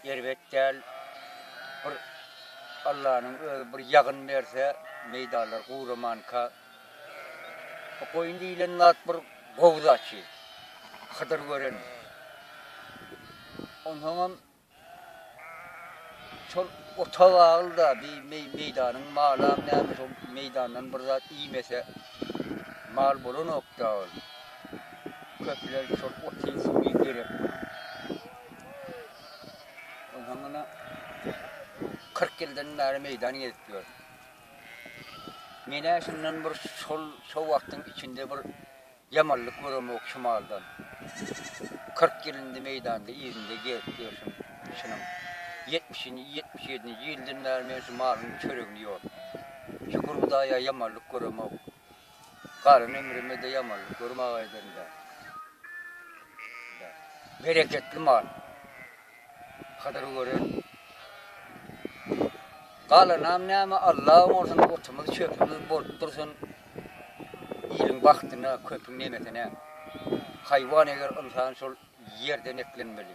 Erbet däl. Bir Allanyň özi bir ýagyn berse, meýdanlar guramanka. Bu goýun diýlen zat bir gowy zat şi. Hydyr gören. Onsoňam şol ota bagly-da bi meýdanyň malam näme şol meýdandan bir zat iýmese mal bolanok-da ol. Köplenç şol oty suwy gerek munuň. Onsoň ine 40 ýyldan bäri meýdan gezip ýörün. Men-ä şundan bir şol şo wagtyň içinde bir ýamanlyk göremok şu maldan. 40 ýyl indi meýdanda yzynda gezip ýörşüm şunuň. Ýetmişinji, 77-nji ýyldan bäri men şu malyň çöregini ýok. Şükür Hudaýa ýamanlyk göremok. Galan ömrüme-de ýamanlyk görmägeýdim-dä. Bereketli mal. Hydyr gören. Galanam näme Alla oňarsyn otumyz çöpümiz bolup dursun. Iliň bagtyna, köpüň nemesine. Haýwan eger ynsan şol ýerden eklenmeli.